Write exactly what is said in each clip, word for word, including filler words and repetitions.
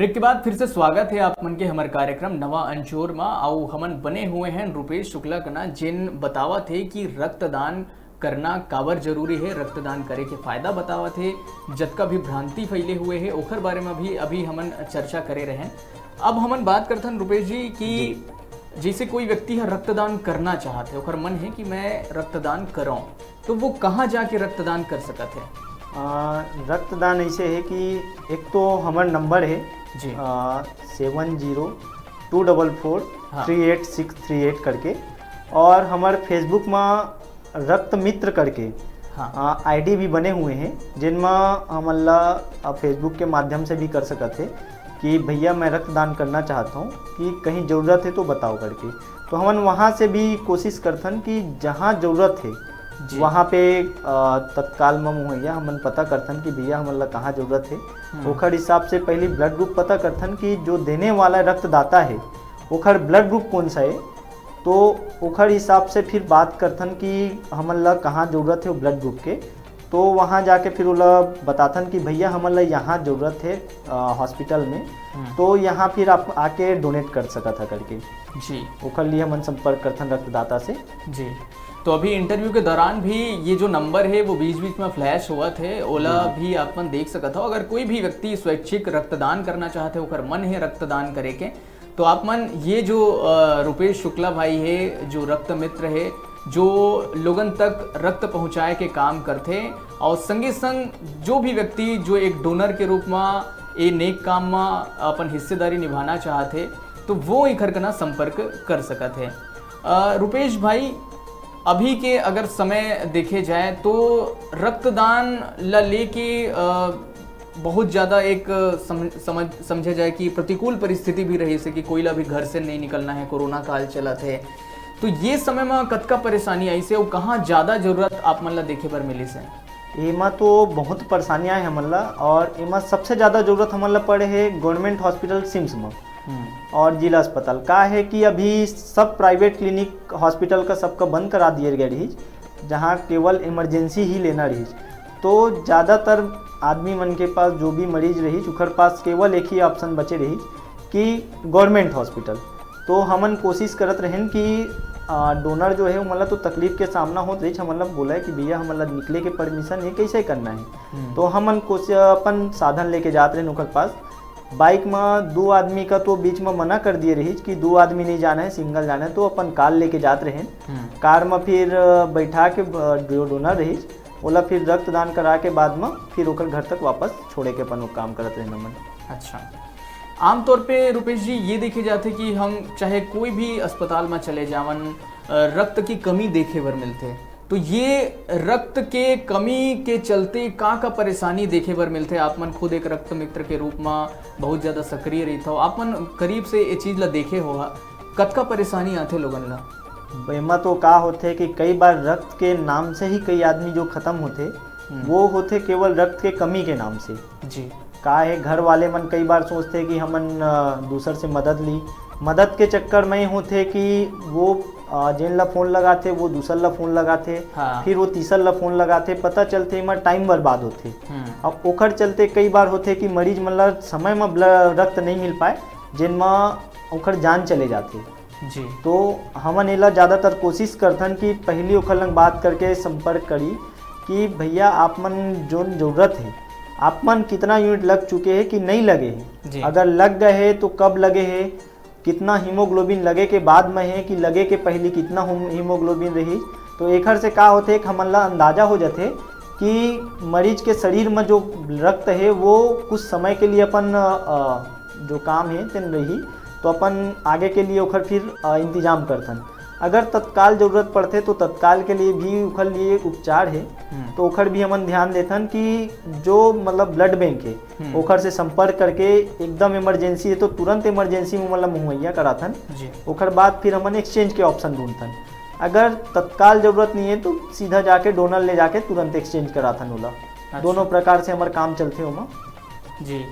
एक के बाद फिर से स्वागत हे आप मन के हमर कार्यक्रम नवा अंजोर मा। अउ हमन बने हुए हैं रुपेश शुक्ला कना, जेन बतावत हे कि रक्तदान करना काबर जरूरी हे, रक्तदान करे के फायदा बतावत हे, जतका भी भ्रांति फैले हुए हे ओखर बारे में भी अभी हमन चर्चा करे रहेन। अब हमन बात करथन रुपेश जी कि जैसे कोई व्यक्ति ह रक्तदान करना चाहत हे, ओखर मन हे कि मैं रक्तदान करौं, तो वो कहाँ जाके रक्तदान कर सकत हे? आ, रक्तदान ऐसे है कि एक तो हमार नंबर है जी। Seven zero two double four हाँ। Three eight six three eight करके, और हमार फेसबुक में रक्त मित्र करके हाँ। आईडी भी बने हुए हैं, जिनमा हमन ला फेसबुक के माध्यम से भी कर सकत है कि भैया मैं रक्तदान करना चाहता हूँ, कि कहीं ज़रूरत है तो बताओ करके। तो हमन वहाँ से भी कोशिश करथन कि जहाँ ज़रूरत है जी। वहाँ पे अ, तत्काल में मुहैया हमन पता करथन कि भैया हमन ला कहाँ ज़रूरत है। हम्म। ओखर हिसाब से पहली ब्लड ग्रुप पता करथन कि जो देने वाला रक्तदाता है ओखर ब्लड ग्रुप कौन सा है। तो ओखर हिसाब से फिर बात करथन कि हमन ला कहाँ ज़रूरत है ब्लड ग्रुप के। तो वहाँ जाके फिर ओला बताथन कि भैया हमन ला यहाँ ज़रूरत है हॉस्पिटल में, हम्म। तो यहाँ फिर आप आके डोनेट कर सकत है करके। जी। ओखर लिए हमन संपर्क करथन रक्तदाता से। जी। तो अभी इंटरव्यू के दौरान भी ये जो नंबर है वो बीच बीच में फ्लैश होवत हे, ओला भी आप मन देख सकत हो। अगर कोई भी व्यक्ति स्वैच्छिक रक्तदान करना चाहत हे, ओकर मन हे रक्तदान करे के, तो आप मन ये जो अ, रुपेश शुक्ला भाई हे, जो रक्त मित्र हे, जो लोगन तक रक्त पहुँचाए के काम करथे, और संगे संग जो भी व्यक्ति जो एक डोनर के रूप में ए नेक काम में अपन हिस्सेदारी निभाना चाहत हे, तो वो एकर कना संपर्क कर सकत हे। अ, रुपेश भाई, अभी के अगर समय देखे जाए तो रक्तदान ला लेके अ, बहुत ज़्यादा एक सम-, समझ समझे जाए कि प्रतिकूल परिस्थिति भी रहिस हे कि कोई ला भी घर से नहीं निकलना है, कोरोना काल चलत है, तो ये समय में कतका परेशानी आइस हे अउ कहाँ ज़्यादा जरूरत आप मन ला देखे बर मिलिस हे? एमा तो बहुत परेशानी आए हमन ला, और एमा सबसे ज़्यादा जरूरत हमन ला पड़े है गवर्नमेंट हॉस्पिटल सिम्स में हम्म, और जिला अस्पताल। का है कि अभी सब प्राइवेट क्लिनिक हॉस्पिटल का सबका बंद करा दिए गए रहीज, जहाँ केवल इमरजेंसी ही लेना रहीज। तो ज़्यादातर आदमी मन के पास, जो भी मरीज रहीज, उखर पास केवल एक ही ऑप्शन बचे रहीज कि गवर्नमेंट हॉस्पिटल। तो हमन कोशिश करत रहेन कि आ, डोनर जो है, मतलब तो तकलीफ के सामना होत रहीज, हमन ला बोला है कि भैया हमन ला निकले के परमिशन है, कैसे करना है। हम्म। तो हमन कोशिश अपन साधन लेके जात रहेन ओकर पास। बाइक में दो आदमी का तो बीच में मना कर दिए रहीज कि दो आदमी नहीं जाना है, सिंगल जाना है, तो अपन कार लेके जात रहेन। हम्म, कार में फिर अ, बैठा के अ, जो डोनर रहीज, ओला फिर रक्तदान करा के बाद में फिर ओकर घर तक वापस छोड़े के अपन वो काम करत रहेन हमन। अच्छा। आमतौर पे रुपेश जी, ये देखे जाथे कि हम चाहे कोई भी अस्पताल में चले जावन, अ, रक्त की कमी देखे बर मिलथे। तो ये रक्त के कमी के चलते का का परेशानी देखे बर मिलथे? आप मन खुद एक रक्त मित्र के रूप में बहुत ज़्यादा सक्रिय रहिथव, आप मन करीब से ये चीज़ ला देखे हो हा, कतका परेशानी आथे लोगन ला? एमा तो का होथे कि कई बार रक्त के नाम से ही कई आदमी जो खत्म होथे, हम्म। वो होथे केवल रक्त के कमी के नाम से। जी। का है, घर वाले मन कई बार सोचथे कि हमन अ, दूसर से मदद ली, मदद के चक्कर में होथे कि वो अ, जेन ला फोन लगाथे वो दूसर ला फोन लगाथे, हाँ। फिर वो तीसर ला फोन लगाथे, पता चलथे एमा टाइम बर्बाद होथे। हम्म, अब ओखर चलते कई बार होथे कि मरीज मन ला समय में ब्ल- रक्त नहीं मिल पाए, जेन म ओखर जान चले जाथे। जी। तो हमन एला ज़्यादातर कोशिश करथन कि पहली ओखर लंग बात करके संपर्क करी कि भैया आप मन जोन जरूरत है, आप मन कितना यूनिट लग चुके हैं कि नहीं लगे जी। हैं, अगर लग गए हैं तो कब लगे हैं, कितना हीमोग्लोबिन लगे के बाद में है कि लगे के पहली कितना होम- हीमोग्लोबिन रही। तो एखर से का होथे कि हमन ला अंदाजा हो जाथे कि मरीज के शरीर में जो रक्त है वो कुछ समय के लिए अपन अ, जो काम है तेन रही, तो अपन आगे के लिए ओखर फिर अ, इंतजाम करथन। अगर तत्काल जरूरत पड़थे तो तत्काल के लिए भी ओखर लिए उपचार है। हम्म। तो ओखर भी हमन ध्यान देथन कि जो मतलब ब्लड बैंक है हम्म। ओखर से संपर्क करके एकदम इमरजेंसी है तो तुरंत इमरजेंसी में मतलब मुहैया कराथन। जी। ओखर बाद फिर हमन एक्सचेंज के ऑप्शन ढूंढथन। अगर तत्काल जरूरत नहीं है तो सीधा जाके डोनर ले जाके तुरंत एक्सचेंज कराथन ओला। अच्छा। दोनों प्रकार से हमर काम चलथे ओमा। जी।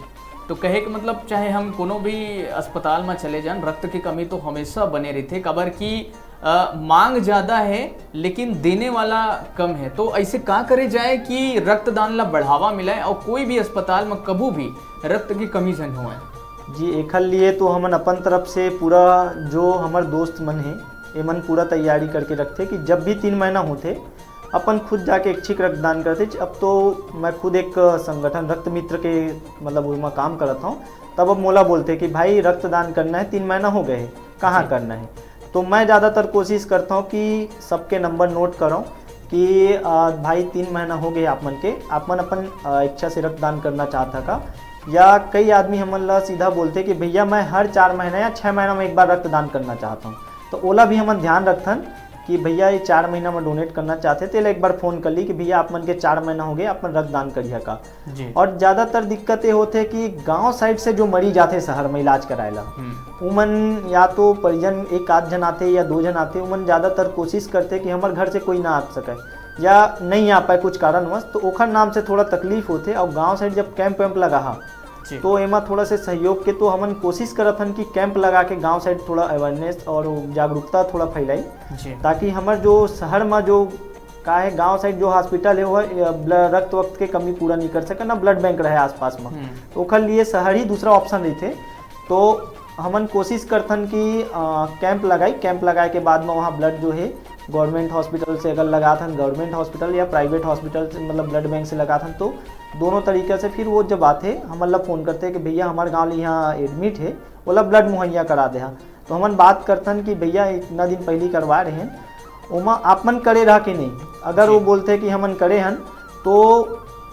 तो कहे के मतलब, चाहे हम कोनो भी अस्पताल में चले जान, रक्त की कमी तो हमेशा बने रहिथे, काबर कि अ, मांग ज्यादा है लेकिन देने वाला कम है। तो ऐसे का करे जाए कि रक्तदान ला बढ़ावा मिले और कोई भी अस्पताल में कभू भी रक्त की कमी झन होए? जी, एखर लिए तो हमन अपन तरफ से पूरा, जो हमर दोस्त मन हे, एमन पूरा तैयारी करके रखथे कि जब भी तीन महीना होथे, अपन खुद जाके ऐच्छिक रक्तदान करथे। अब तो मैं खुद एक संगठन रक्त मित्र के, मतलब, ओमा काम करत हौं, तब अब मोला बोलथे कि भाई, रक्तदान करना है, तीन महीना हो गए हे, कहाँ जी। करना है? तो मैं ज़्यादातर कोशिश करता हूँ कि सबके नंबर नोट करूँ कि, आ, भाई, तीन महीना हो गए आप मन के, आप मन अपन, आ, इच्छा से रक्तदान करना चाहता का? या कई आदमी हमन ला सीधा बोलथे कि भैया, मैं हर चार महीना या छः महीना में एक बार रक्तदान करना चाहता हूँ। तो ओला भी हमन ध्यान रखथन कि भैया, ये चार महीना में डोनेट करना चाहथे, तेला एक बार फोन कर ली कि भैया, आप मन के चार महीना हो गए, आप मन रक्तदान करिहा का? जी। और ज़्यादातर दिक्कत ये होथे कि गांव साइड से जो मरीज आथे शहर में इलाज कराए ला, हम्म। उमन या तो परिजन एक आध झन आथे या दो झन आथे, उमन ज़्यादातर कोशिश करथे कि हमर घर से कोई ना आ सके या नहीं आ पाए कुछ कारणवश, तो ओखर नाम से थोड़ा तकलीफ होथे। और गांव साइड जब कैंप वैम्प लगा हा, जी। तो एमा थोड़ा से सहयोग के तो हमन कोशिश करत हन कि कैंप लगा के गांव साइड थोड़ा अवेयरनेस और जागरूकता थोड़ा फैलाई, जी। ताकि हमर जो शहर में जो का है, गांव साइड जो हॉस्पिटल है, वो, अ, ब्ल-, रक्त वक्त के कमी पूरा नहीं कर सके, ना ब्लड बैंक रहे आसपास में। हम्म। तो ओखर लिए शहर ही दूसरा ऑप्शन रहिथे। तो हमन कोशिश करथन कि, अ, कैंप लगाई, कैंप लगाए के बाद में वहाँ ब्लड जो है गवर्नमेंट हॉस्पिटल से अगर लगाथन, गवर्नमेंट हॉस्पिटल या प्राइवेट हॉस्पिटल से, मतलब ब्लड बैंक से लगाथन, तो दोनों तरीका से फिर वो जब आथे, हमन ला फोन करथे कि भैया, हमारे गांव ले यहाँ एडमिट है, ओला ब्लड मुहैया करा दे हा। तो हमन बात करथन कि भैया, इतना दिन पहली करवा रहे हैं, ओमा आप मन करे रहा कि नहीं? अगर जी। वो बोलथे कि हमन करे हन, तो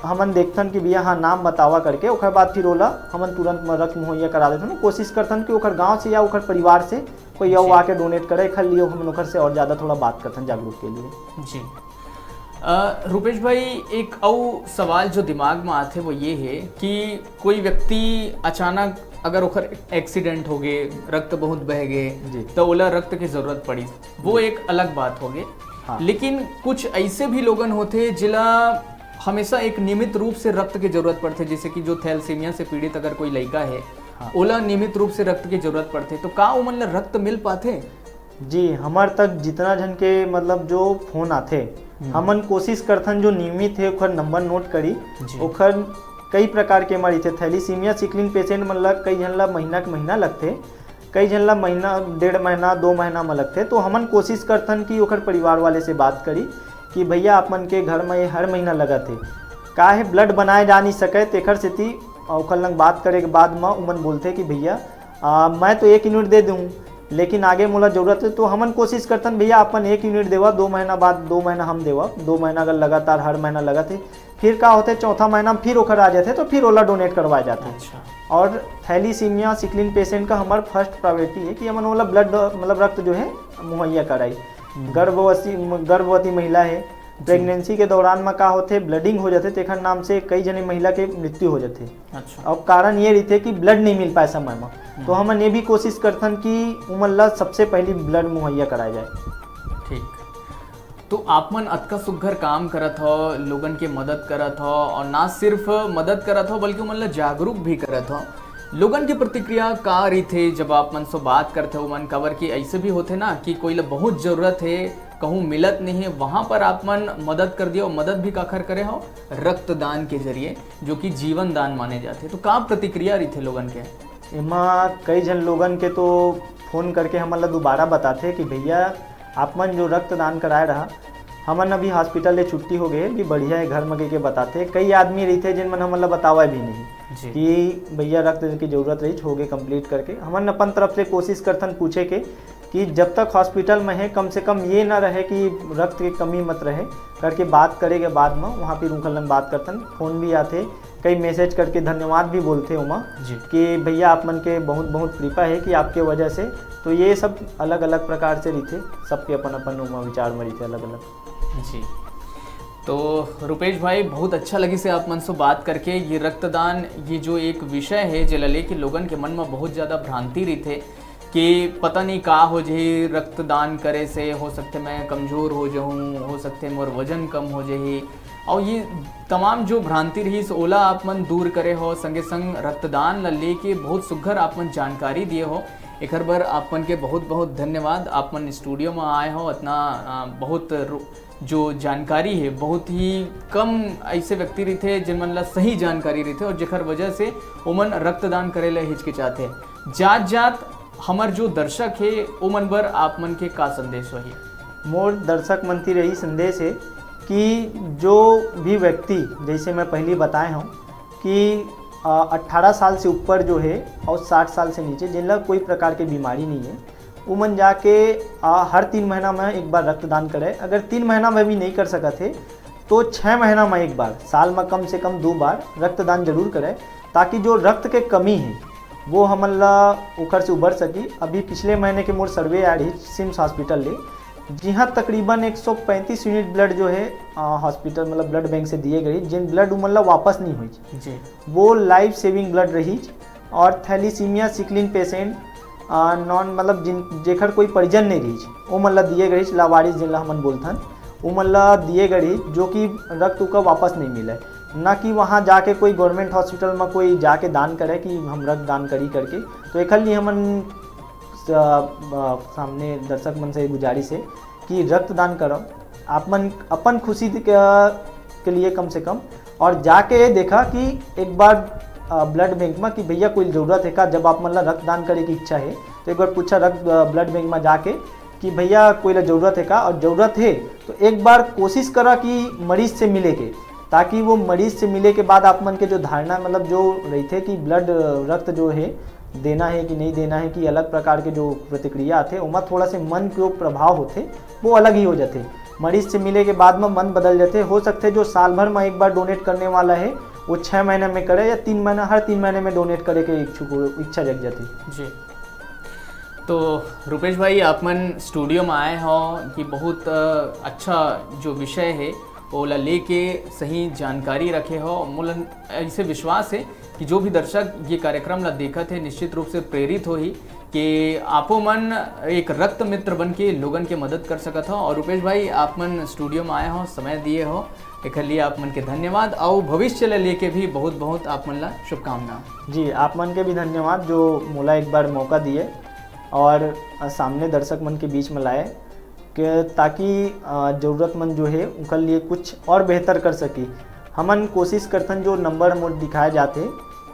हमन देखथन कि भैया, हाँ, नाम बतावा करके, ओकर बाद फिर ओला हमन तुरंत म रक्त मुहैया करा देथन। कोशिश करथन कि ओकर गांव से या ओकर परिवार से कोई अउ जी। आके डोनेट करे, एखर लिए हमन ओकर से और ज़्यादा थोड़ा बात करथन जागरूक के लिए। जी। अ, रूपेश भाई, एक अउ सवाल जो दिमाग में आथे, वो ये है कि कोई व्यक्ति अचानक अगर ओकर एक्सीडेंट हो गए, रक्त बहुत बह गए, जी। तो ओला रक्त की जरूरत पड़ी, वो जी। एक अलग बात हो गई। हाँ। लेकिन कुछ ऐसे भी लोगन होथे जिला हमेशा एक नियमित रूप से रक्त की जरूरत पड़थे, जैसे कि जो थैलेसीमिया से पीड़ित अगर कोई लड़का है, हाँ। ओला नियमित रूप से रक्त की जरूरत पड़थे, तो का उमन ला रक्त मिल पाथे? जी, हमर तक जितना झन के, मतलब, जो फोन आथे, हम्म। हमन कोशिश करथन जो नियमित हे ओखर नंबर नोट करी। जी। ओखर कई प्रकार के मरीज थे, थैलीसीमिया सिकलिन पेशेंट मन ला कई झन ला महीना के महीना लगथे, कई झन ला महीना, डेढ़ महीना, दो महीना में लगथे। तो हमन कोशिश करथन कि ओखर परिवार वाले से बात करी कि भैया, आप मन के घर में ये हर महीना लगत हे, का हे ब्लड बनाए जा नहीं सके, तेखर सेती ओखर लंग बात करे के बाद म उमन बोलथे कि भैया, आ, मैं तो एक यूनिट दे दूँ, लेकिन आगे मोला जरूरत है, तो हमन कोशिश करथन भैया, अपन एक यूनिट देवा, दो महीना बाद दो महीना हम देवा, दो महीना अगर लगातार हर महीना लगत है, फिर का होथे, चौथा महीना में फिर ओखर आ जाथे, तो फिर ओला डोनेट करवाए जाथे। अच्छा। और थैलीसीमिया सिकलिन पेशेंट का हमार फर्स्ट प्रायोरिटी है कि हमन ओला ब्लड, मतलब रक्त जो है, मुहैया कराई। हम्म। गर्भवती, गर्भवती महिला है, जी। प्रेगनेंसी के दौरान में का होथे, ब्लडिंग हो जाथे, तेखर नाम से कई जने महिला के मृत्यु हो जाथे। अच्छा। और कारण ये रहिथे कि ब्लड नहीं मिल पाए समय में। हम्म। तो हमन ये भी कोशिश करथन कि उमन ला सबसे पहली ब्लड मुहैया कराया जाए। ठीक। तो आप मन अतका सुग्घर काम करत हो, लोगन के मदद करत हो, और ना सिर्फ मदद करत हो, बल्कि उमन ला जागरूक भी करत हो। लोगन के प्रतिक्रिया का रहिथे जब आप मन से बात करथे उमन? काबर कि ऐसे भी होथे ना कि कोई ला बहुत जरूरत है, कहूँ मिलत नहीं है, वहाँ पर आप मन मदद कर दियो। मदद भी काखर करे हो? रक्तदान के जरिए, जो कि जीवन दान माने जाथे। तो का प्रतिक्रिया रहिथे लोगन के? एमा कई झन लोगन के तो फोन करके हमन ला दोबारा बताथे कि भैया, आप मन जो रक्तदान कराए रहा, हमन अभी हॉस्पिटल ले छुट्टी हो गए, अभी बढ़िया है, घर में कह के बताथे। कई आदमी रहिथे जिन मन हमन ला बतावा भी नहीं जी। कि भैया, रक्त की जरूरत रही, हो गए कंप्लीट करके। हमन अपन तरफ से कोशिश करथन पूछे के कि जब तक हॉस्पिटल में है, कम से कम ये ना रहे कि रक्त की कमी मत रहे, करके बात करे के बाद में वहाँ पे उनकर लंग बात करथन। फोन भी आथे, कई मैसेज करके धन्यवाद भी बोलथे ओमा जी। कि भैया, आप मन के बहुत बहुत कृपा है कि आपके वजह से। तो ये सब अलग अलग प्रकार से रहिथे, सबके अपन अपन ओमा विचार में रहिथे अलग अलग। जी। तो रूपेश भाई, बहुत अच्छा लगिस हे आप मन से बात करके। ये रक्तदान, ये जो एक विषय है, जेला लेके लोगन के मन में बहुत ज़्यादा भ्रांति रहिथे कि पता नहीं का हो जाही, रक्तदान करे से हो सकथे मैं कमजोर हो जाहूँ, हो सकथे मोर वजन कम हो जाही, और ये तमाम जो भ्रांति रहिस, ओला आप मन दूर करे हो। संगे संग रक्तदान ला लेके बहुत सुग्घर आप मन जानकारी दिए हो। एखर बर आप मन के बहुत बहुत धन्यवाद। आप मन स्टूडियो में आए हो, इतना, अ, बहुत रो-, जो जानकारी हे, बहुत ही कम ऐसे व्यक्ति रहिथे जिन मन ला सही जानकारी रहिथे और जेकर वजह से ओमन रक्तदान करे ला हिचकिचाथे। जात जात हमर जो दर्शक हे, ओमन बर आप मन के का संदेश होही? मोर दर्शक मन ती रही संदेश हे कि जो भी व्यक्ति, जैसे मैं पहली बताए हूँ कि अ, अट्ठारह साल से ऊपर जो है और साठ साल से नीचे, जिन ला कोई प्रकार के बीमारी नहीं है, उमन जाके अ, हर तीन महीना में एक बार रक्तदान करे। अगर तीन महीना में भी नहीं कर सकत है, तो छः महीना में एक बार, साल में कम से कम दो बार रक्तदान जरूर करे, ताकि जो रक्त के कमी है, वो हमन ला ओखर से उबर सकी। अभी पिछले महीने के मोर सर्वे आए रही सिम्स हॉस्पिटल ले, जिहाँ तकरीबन एक सौ पैंतीस यूनिट ब्लड जो है, अ, हॉस्पिटल, मतलब, ब्लड बैंक से दिए गए, जिन ब्लड उमन ला वापस नहीं हुई। जी। वो लाइफ सेविंग ब्लड रहीच। और थैलीसीमिया सिकलिन पेशेंट, अ, नॉन, मतलब, जिन, जेखर कोई परिजन नहीं रहीच, ओमन ला दिए गईच, लावारिस जिन ला हमन बोलथन, ओमन ला दिए गईच, जो कि रक्त उका वापस नहीं मिले। ना कि वहाँ जाके कोई गवर्नमेंट हॉस्पिटल में कोई जाके दान करे कि हम रक्त दान करी करके। तो एखर लिए हमन स-, अ, सामने दर्शक मन से गुजारिश है कि रक्तदान करो, आप मन अपन खुशी के, के लिए कम से कम, और जाके ये देखा कि एक बार, अ, ब्लड बैंक में कि भैया कोई जरूरत है का, जब आप मन ला रक्तदान करे की इच्छा है तो एक बार पूछा रक्त, अ, ब्लड बैंक में जाके कि भैया कोई ला जरूरत है का, और जरूरत है तो एक बार कोशिश करा कि मरीज से मिले के, ताकि वो मरीज से मिले के बाद आप मन के जो धारणा, मतलब, जो रहिथे कि ब्लड, रक्त जो है, देना है कि नहीं देना है, कि अलग प्रकार के जो प्रतिक्रिया आथे, ओमा थोड़ा से मन के प्रभाव होथे, वो अलग ही हो जाथे। मरीज से मिले के बाद में मन बदल जाथे। हो सकथे जो साल भर में एक बार डोनेट करने वाला है, वो छः महीने में करे या तीन महीना, हर तीन महीने में डोनेट करे के इच्छुक हो, इच्छा जग जाथे। जी। तो रूपेश भाई, आप मन स्टूडियो में आए हो कि बहुत, अ, अच्छा जो विषय है, ओला लेके सही जानकारी रखे हो। मोला ऐसे विश्वास है कि जो भी दर्शक ये कार्यक्रम ला देखत है, निश्चित रूप से प्रेरित होही कि आपो मन एक रक्त मित्र बन के लोगन के मदद कर सकत हो। और रूपेश भाई, आप मन स्टूडियो में आए हो, समय दिए हो, एकर लिए आप मन के धन्यवाद। और भविष्य ला लेके भी बहुत बहुत आप मन ला शुभकामना। जी, आप मन के भी धन्यवाद जो मोला एक बार मौका दिए और, अ, सामने दर्शक मन के बीच में लाए, कि ताकि, अ, जरूरतमंद जो है उनके लिए कुछ और बेहतर कर सकी। हमन कोशिश करथन जो नंबर मोर दिखाए जाते,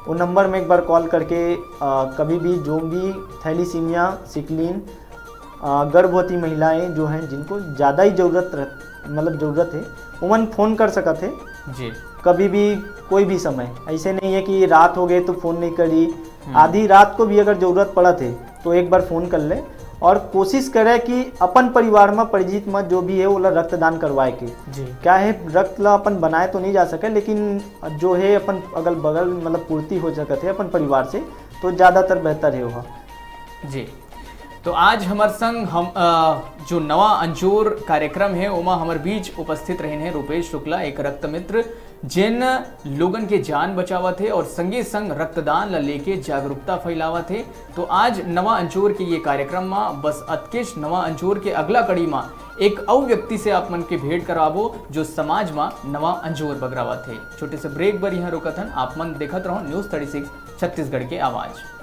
वो नंबर में एक बार कॉल करके, अ, कभी भी जो भी थैलीसीमिया, सिकलिन, अ, गर्भवती महिलाएं जो हैं जिनको ज़्यादा ही ज़रूरत रह-, मतलब ज़रूरत है, उमन फ़ोन कर सकत है। जी। कभी भी, कोई भी समय, ऐसे नहीं है कि रात हो गए तो फ़ोन नहीं करी। हम्म। आधी रात को भी अगर ज़रूरत पड़त है तो एक बार फ़ोन कर ले और कोशिश करे कि अपन परिवार में परिचित में जो भी है ओला रक्तदान करवाए के। जी। क्या है, रक्त ला अपन बनाए तो नहीं जा सके, लेकिन जो है अपन अगल बगल, मतलब, पूर्ति हो सकत है अपन परिवार से, तो ज़्यादातर बेहतर है वह। जी। तो आज हमर संग हम, अ, जो नवा अंजोर कार्यक्रम है, ओमा हमर बीच उपस्थित रहिन है रूपेश शुक्ला, एक रक्त मित्र, जिन लोगन के जान बचावत हे और संगे संग रक्तदान ला लेके जागरूकता फैलावत हे। तो आज नवा अंजोर के ये कार्यक्रम मा बस अतकेच। नवा अंजोर के अगला कड़ी मा एक अउ व्यक्ति से आप मन के भेंट कराबो, जो समाज मा नवा अंजोर बगरावत हे। छोटे से ब्रेक बर यहाँ रुकत हन, आप मन देखत रहो न्यूज़ थर्टी सिक्स छत्तीसगढ़ के आवाज़।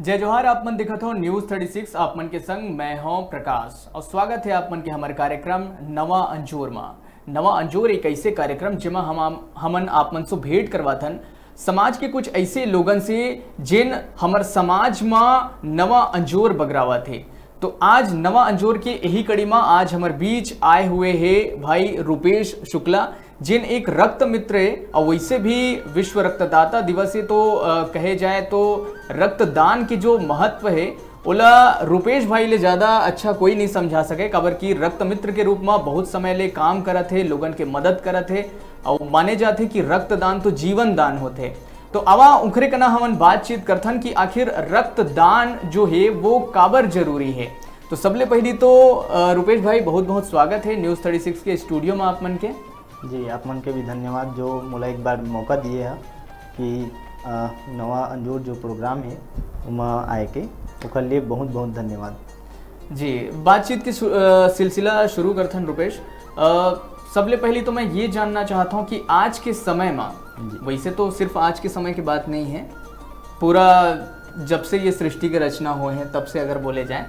जय जोहार, आप मन देखत हो न्यूज़ थर्टी सिक्स, आप मन के संग मैं हूं प्रकाश और स्वागत है आप मन के हमारे कार्यक्रम नवा अंजोर मा। नवा अंजोर एक ऐसे कार्यक्रम जेमा हम, हमन आप मन से भेंट करवाथन समाज के कुछ ऐसे लोगन से, जिन हमर समाज मा नवा अंजोर बगरावत हे। तो आज नवा अंजोर के यही कड़ी मा आज हमर बीच आए हुए हे भाई रूपेश शुक्ला, जिन एक रक्त मित्र हे और वैसे भी विश्व रक्तदाता दिवस हे, तो, अ, कहे जाए तो रक्तदान के जो महत्व हे, ओला रुपेश भाई ले ज्यादा अच्छा कोई नहीं समझा सके, काबर कि रक्त मित्र के रूप म बहुत समय ले काम करत हे, लोगन के मदद करत हे, अउ माने जाथे कि रक्तदान तो जीवन दान होथे। तो आवा उखरे कना हमन बातचीत करथन कि आखिर रक्तदान जो हे वो काबर जरूरी हे। तो सबले पहली तो अ, रुपेश भाई, बहुत बहुत स्वागत हे न्यूज़ थर्टी सिक्स के स्टूडियो म आप मन के। जी, आप मन के भी धन्यवाद जो मोला एक बार मौका दिए ह कि अ, नवा अंजोर जो प्रोग्राम हे ओमा आए के, ओकर लिए बहुत बहुत धन्यवाद। जी, बातचीत के सु- अ, सिलसिला शुरू करथन रुपेश। अ, सबले पहली तो मैं ये जानना चाहता हूँ कि आज के समय में, जी। वैसे तो सिर्फ आज के समय की बात नहीं है, पूरा जब से ये सृष्टि के रचना हुए हैं तब से अगर बोले जाए,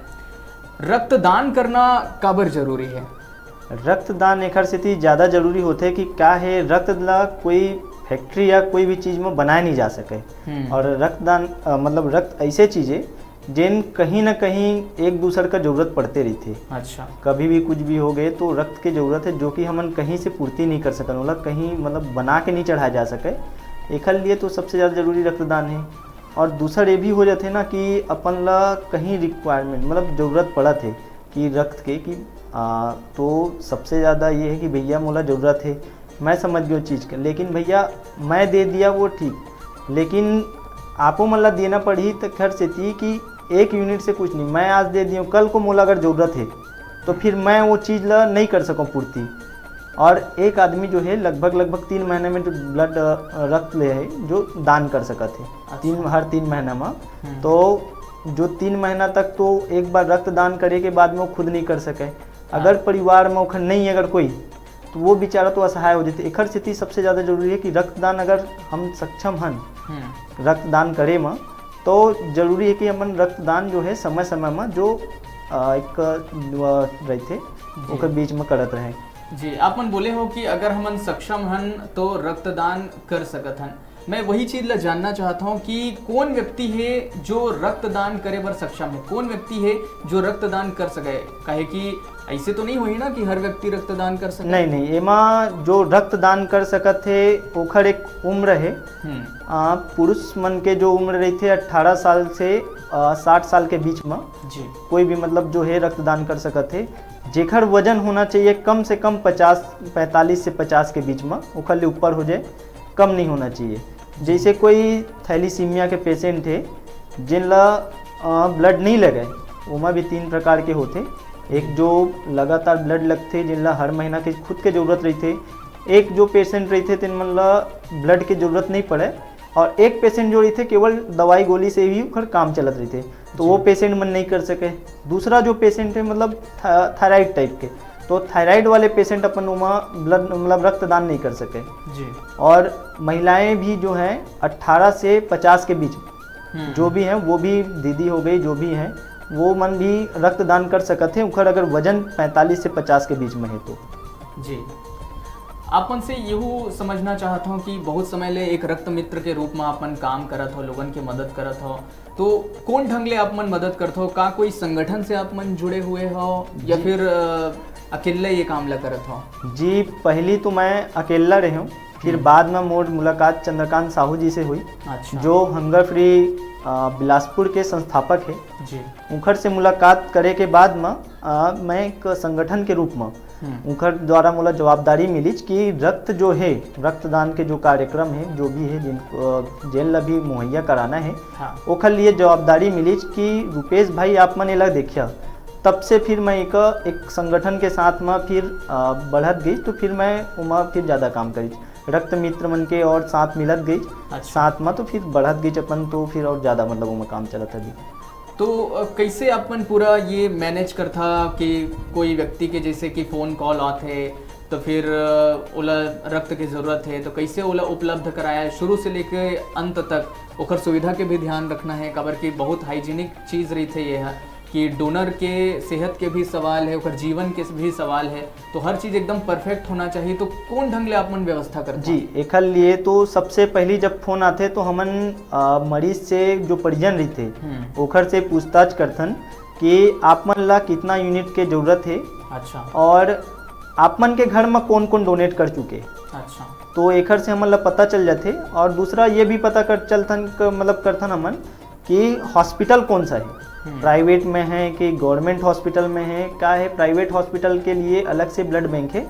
रक्तदान करना काबर जरूरी है? रक्तदान एखर सेती ज्यादा जरूरी होथे कि का हे, रक्त ला कोई फैक्ट्री या कोई भी चीज में बनाए नहीं जा सके। हम्म। और रक्तदान, अ, मतलब रक्त ऐसे चीज हे जेन कहीं ना कहीं एक दूसर का जरूरत पड़ते रहिथे। अच्छा। कभी भी कुछ भी हो गए तो रक्त के जरूरत है, जो कि हमन कहीं से पूर्ति नहीं कर सकन, ओला कहीं मतलब बना के नहीं चढ़ाया जा सके। एखर लिए तो सबसे ज्यादा जरूरी रक्तदान है। और दूसर ये भी हो जाथे ना कि अपन ला कहीं रिक्वायरमेंट, मतलब जरूरत पड़त है कि रक्त के, कि आ, तो सबसे ज्यादा ये है कि भैया मोला जरूरत है, मैं समझ गया चीज के, लेकिन भैया मैं दे दिया वो ठीक, लेकिन आपो मन ला देना पड़ही त खैर सेती कि एक यूनिट से कुछ नहीं, मैं आज दे दिया, कल को मोला अगर जरूरत है तो फिर मैं वो चीज ला नहीं कर सकूँ पूर्ति। और एक आदमी जो है लगभग, लगभग तीन महीने में जो ब्लड, अ, रक्त ले है, जो दान कर सकत है अच्छा। तीन, हर तीन महीना में। हम्म। तो जो तीन महीना तक तो एक बार रक्तदान करे के बाद में वो खुद नहीं कर सके। अगर हाँ। परिवार में ओखर नहीं अगर कोई, तो वो बेचारा तो असहाय हो जाते। एखर सेती सबसे ज्यादा जरूरी है कि रक्तदान अगर हम सक्षम हन हम्म। रक्तदान करे में, तो जरूरी है कि हमन रक्तदान जो है समय समय में जो, अ, एक, अ, रहते जी। ओकर बीच में करत रहे। जी, आप मन बोले हो कि अगर हमन सक्षम हन तो रक्तदान कर सकत हन। मैं वही चीज ला जानना चाहता हूँ कि कौन व्यक्ति है जो रक्तदान करे बर सक्षम है, कौन व्यक्ति है जो रक्तदान कर सके, काहे कि ऐसे तो नहीं होही ना कि हर व्यक्ति रक्तदान कर सके। नहीं, नहीं, एमा जो रक्तदान कर सकत है ओखर एक उम्र है। हम्म। आ, पुरुष मन के जो उम्र रहिथे अठारह साल से, आ, साठ साल के बीच में जी। कोई भी मतलब जो है रक्तदान कर सकत है। जेखर वजन होना चाहिए कम से कम पचास, पैंतालीस से पचास के बीच में, ओखर ले ऊपर हो जाए, कम नहीं होना चाहिए। जैसे कोई थैलीसीमिया के पेशेंट है, जिन ला, अ, ब्लड नहीं लगे, ओमा भी तीन प्रकार के होथे। एक जो लगातार ब्लड लगथे, जिन ला हर महीना के खुद के जरूरत रहिथे। एक जो पेशेंट रहिथे, तेन मन ला ब्लड के जरूरत नहीं पड़े। और एक पेशेंट जो रहिथे, केवल दवाई गोली से ही ओकर काम चलत रहिथे, तो वो जी। पेशेंट मन नहीं कर सके। दूसरा जो पेशेंट है, मतलब था-, थायराइड टाइप के, तो थायराइड वाले पेशेंट अपन ओमा ब्लड, मतलब रक्तदान नहीं कर सके। जी। और महिलाएं भी जो हैं अठारह से पचास के बीच, हम्म। जो भी हैं, वो भी दीदी हो गई, जो भी हैं, वो मन भी रक्तदान कर सकत हैं, उखर अगर वजन पैंतालीस से पचास के बीच में है तो। जी, आप मन से यहू समझना चाहत हूँ कि बहुत समय ले एक रक्त मित्र के रूप में अपन काम करत हो, लोगन के मदद करत हो, तो कौन ढंग ले आप मन मदद करत हो? का कोई संगठन से आप मन जुड़े हुए हो या जी। फिर, अ, अकेले ये काम ला करत हो? जी, पहली तो मैं अकेला रहे हूँ, फिर हम्म। बाद में मोर मुलाकात चंद्रकांत साहू जी से हुई, अच्छा। जो हंगर फ्री, अ, बिलासपुर के संस्थापक है। जी। उनखर से मुलाकात करे के बाद में, अ, मैं एक संगठन के रूप में हम्म। उनखर द्वारा मोला जवाबदारी मिलिच कि रक्त जो है, रक्तदान के जो कार्यक्रम है, जो भी है, जिन, अ, जेन ला भी मुहैया कराना है, हाँ। ओखर लिए जवाबदारी मिलिच कि रुपेश भाई, आप मन एला देखिया। तब से फिर मैं एक, एक संगठन के साथ में फिर, अ, बढ़त गई, तो फिर मैं ओमा फिर ज़्यादा काम करिच। रक्त मित्र मन के और साथ मिलत गई, अच्छा। साथ में तो फिर बढ़त गई अपन, तो फिर और ज़्यादा मतलब ओमा काम चलत है अभी। तो, अ, कैसे अपन पूरा ये मैनेज करथा कि कोई व्यक्ति के जैसे कि फोन कॉल आत है, तो फिर, अ, ओला रक्त की जरूरत है, तो कैसे ओला उपलब्ध कराया है? शुरू से लेके अंत तक ओकर सुविधा के भी ध्यान रखना है, काबर कि बहुत हाइजीनिक चीज रही थे ये है कि डोनर के सेहत के भी सवाल है, ओकर जीवन के भी सवाल है, तो हर चीज एकदम परफेक्ट होना चाहिए। तो कौन ढंग ले आप मन व्यवस्था करते जी, हैं? एखर लिए तो सबसे पहली जब फोन आथे तो हमन, अ, मरीज से जो परिजन रहिथे, हम्म। ओखर से पूछताछ करथन कि आप मन ला कितना यूनिट के जरूरत है अच्छा। और आप मन के घर में कौन-कौन डोनेट कर चुके। अच्छा। तो एखर से हमन ला पता चल जाथे। और दूसरा ये भी पता कर चलथन क-, मतलब करथन हमन कि हॉस्पिटल कौन सा है। प्राइवेट में है कि गवर्नमेंट हॉस्पिटल में है, का है, प्राइवेट हॉस्पिटल के लिए अलग से ब्लड बैंक है,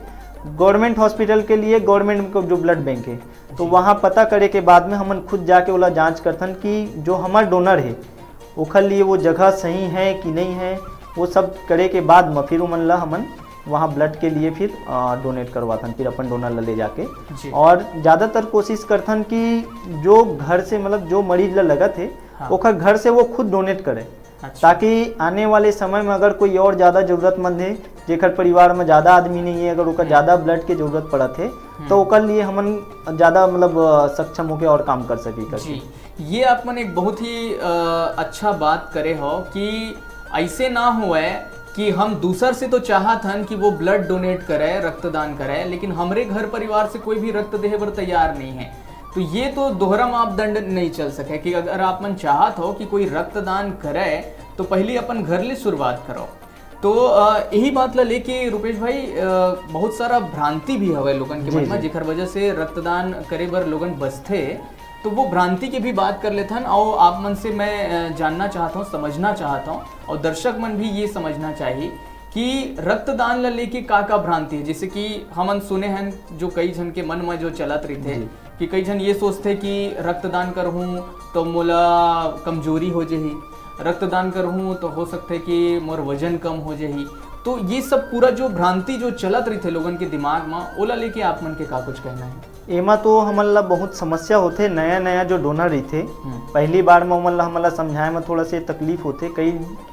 गवर्नमेंट हॉस्पिटल के लिए गवर्नमेंट को जो ब्लड बैंक है। तो वहाँ पता करे के बाद में हमन खुद जाके ओला जांच करथन कि जो हमार डोनर है ओखर लिए वो जगह सही है कि नहीं है। वो सब करे के बाद में फिर उमन ला हमन वहाँ ब्लड के लिए फिर डोनेट करवाथन, फिर अपन डोनर ला ले जाके। जी। और ज़्यादातर कोशिश करथन कि जो घर से, मतलब जो मरीज ला लगत है, हाँ। ओखर घर से वो खुद डोनेट करे, अच्छा। ताकि आने वाले समय में अगर कोई और ज़्यादा ज़रूरतमंद है, जेकर परिवार में ज़्यादा आदमी नहीं है, अगर ओकर ज़्यादा ब्लड के ज़रूरत पड़त है, तो ओकर लिए हमन ज़्यादा, मतलब अ, सक्षम होके और काम कर सकी करके। जी, ये आप मन एक बहुत ही अ, अच्छा बात करे हो कि ऐसे ना होए कि हम दूसर से तो चाहत हन कि वो ब्लड डोनेट करे, रक्तदान करे, लेकिन हमरे घर परिवार से कोई भी रक्त देहे बर तैयार नहीं है। तो ये तो दोहरा मापदंड नहीं चल सके कि अगर आप मन चाहत हो कि कोई रक्तदान करे, तो पहली अपन घर ले शुरुआत करो। तो अ, यही बात ला लेके, रुपेश भाई, अ, बहुत सारा भ्रांति भी हवे लोगन के जी, मन में, जी। जेकर वजह से रक्तदान करे बर लोगन बसथे। तो वो भ्रांति के भी बात कर लेथन, और आप मन से मैं अ, जानना चाहता हूँ, समझना चाहता हूँ, और दर्शक मन भी ये समझना चाहिए कि रक्तदान ला लेके का का भ्रांति है। जैसे कि हमन सुने हैं, जो कई झन के मन में जो चलत रहिथे जी। कि कई झन ये सोचथे कि रक्तदान करहूँ तो मोला कमजोरी हो जही, रक्तदान करहूँ तो हो सकथे कि मोर वजन कम हो जही। तो ये सब पूरा जो भ्रांति जो चलत रहिथे लोगन के दिमाग में, ओला लेके आप मन के का कुछ कहना है? एमा तो हमन ला बहुत समस्या होथे, नया नया जो डोनर रहिथे, हम्म। पहली बार में ओमन ला, हमन ला समझाए में थोड़ा से तकलीफ होथे। कई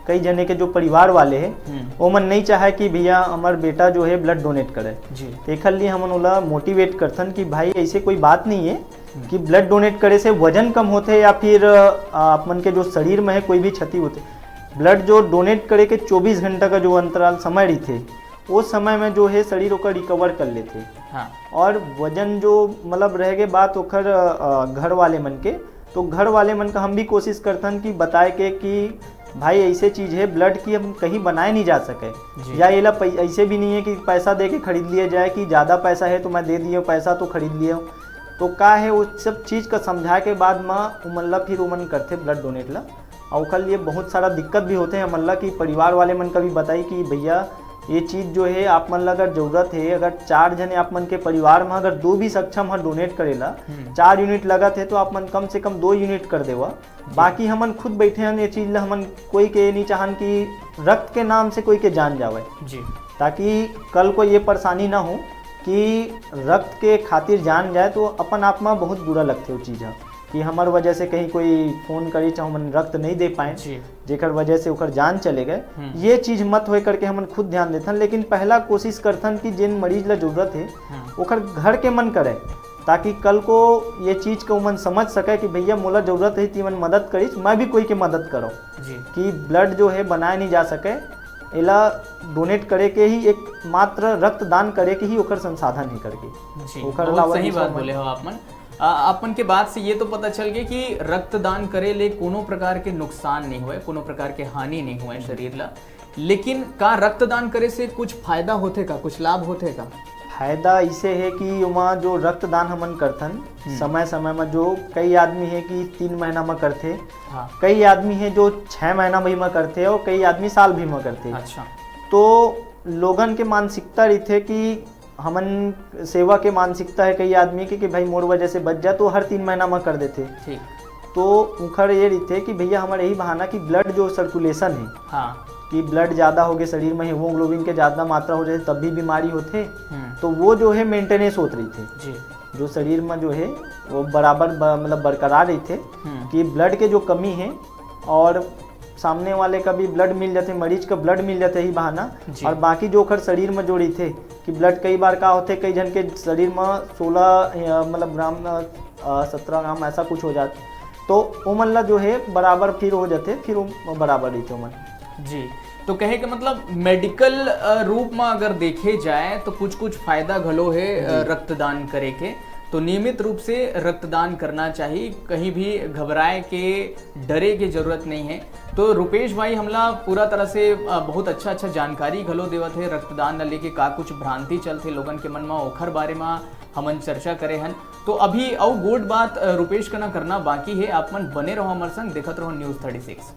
कई जने के जो परिवार वाले हैं, हम्म। ओमन नहीं चाहे कि भैया, हमार बेटा जो है ब्लड डोनेट करे। जी। तो एकर लिए हमन ओला मोटिवेट करथन कि भाई, ऐसे कोई बात नहीं है कि ब्लड डोनेट करे से वजन कम होथे या फिर अ, आप मन के जो शरीर में है कोई भी क्षति होथे। ब्लड जो डोनेट करे के चौबीस घंटा का जो अंतराल समय रहिथे, वो समय में जो है शरीर ओकर रिकवर कर लेथे। हाँ। और वजन जो, मतलब, रह गए बात ओखर अ, घर वाले मन के, तो घर वाले मन का हम भी कोशिश करथन कि बताए के कि भाई, ऐसे चीज है ब्लड की, हम कहीं बनाए नहीं जा सके, जी। या एला पै- ऐसे भी नहीं है कि पैसा दे के खरीद लिया जाए कि ज्यादा पैसा है तो मैं दे दिए पैसा तो खरीद लिया। तो का है, वो सब चीज का समझा के बाद में उमन ला फिर उमन करथे ब्लड डोनेट ला। और ओकर लिए बहुत सारा दिक्कत भी होथे हमन ला कि परिवार वाले मन का भी बताई कि भैया, ये चीज जो है आप मन ला अगर जरूरत है, अगर चार जने आप मन के परिवार में अगर दो भी सक्षम है डोनेट करेला, हम्म। चार यूनिट लगत है तो आप मन कम से कम दो यूनिट कर देवा। बाकी हमन खुद बैठे हन, ये चीज ला हमन कोई के ये नहीं चाहन कि रक्त के नाम से कोई के जान जावे, जी। ताकि कल को ये परेशानी ना हो कि रक्त के खातिर जान जाए। तो अपन आप में बहुत बुरा लगथे वो चीज ह कि हमार वजह से कहीं कोई फोन करे चाहे हमन रक्त नहीं दे पाए, जी। जेकर वजह से ओकर जान चले गए। हम्म। ये चीज मत होए करके हमन खुद ध्यान देथन, लेकिन पहला कोशिश करथन कि जिन मरीज ला जरूरत है हम्म। ओकर घर के मन करे, ताकि कल को ये चीज को उमन समझ सके कि भैया, मोला जरूरत है, तीमन मदद करिस, मैं भी कोई के मदद करो। जी। कि ब्लड जो है बनाए नहीं जा सके, एला डोनेट करे के ही एकमात्र रक्तदान करे के ही ओकर संसाधन है करके। जी, ओकर बहुत अलावा सही दूसरा बात मन- बोले हो आप मन। आ, आप मन के बात से ये तो पता चल गया कि रक्तदान करे ले कोनो प्रकार के नुकसान नहीं होए, कोनो प्रकार के हानि नहीं होए शरीर ला, लेकिन का रक्तदान करे से कुछ फायदा होथे का, कुछ लाभ होथे का? फायदा इसे है कि ओमा जो रक्तदान हमन करथन, हम्म। समय समय में जो कई आदमी है कि तीन महीना में करथे, हाँ। कई आदमी है जो छः महीना भी में करथे और कई आदमी साल भी में करथे। अच्छा। तो लोगन के मानसिकता रहिथे कि हमन, सेवा के मानसिकता है कई आदमी के कि भाई, मोर वजह से बच जाए, तो हर तीन महीना में कर देथे। ठीक। तो उखर ये रहिथे कि भैया, हमारे यही बहाना कि ब्लड जो सर्कुलेशन है, हाँ। कि ब्लड ज़्यादा हो गए शरीर में, हीमोग्लोबिन के ज़्यादा मात्रा हो जाए तब भी बीमारी होथे। हम्म। तो वो जो है मेंटेनेंस होत रहिथे, जी। जो शरीर में जो है वो बराबर ब-, मतलब बरकरार रहिथे हम्म। कि ब्लड के जो कमी है और सामने वाले का भी ब्लड मिल जाते, मरीज का ब्लड मिल जाते ही बहाना। जी। और बाकी जो ओकर शरीर में जो रहिथे कि ब्लड कई बार का होथे, कई जन के शरीर में सोलह, अ, मतलब ग्राम, अ, सत्रह ग्राम ऐसा कुछ हो जात, तो ओमन ला जो है बराबर फिर हो जाते, फिर वो बराबर रहिथे ओमन। जी, तो कहे के मतलब मेडिकल अ, रूप में अगर देखे जाए तो कुछ कुछ फायदा घलो है अ, जी। रक्तदान करे के। तो नियमित रूप से रक्तदान करना चाहिए, कहीं भी घबराए के, डरे के जरूरत नहीं है। तो रुपेश भाई हमला पूरा तरह से अ, बहुत अच्छा अच्छा जानकारी घलो देवत है, रक्तदान ला लेके का कुछ भ्रांति चलथे लोगन के मन में, ओखर बारे में हमन चर्चा करे हन। तो अभी अउ गोठ बात अ, रुपेश कना करना बाकी है। आप मन बने रहो हमर संग, देखत रहो न्यूज़ थर्टी सिक्स।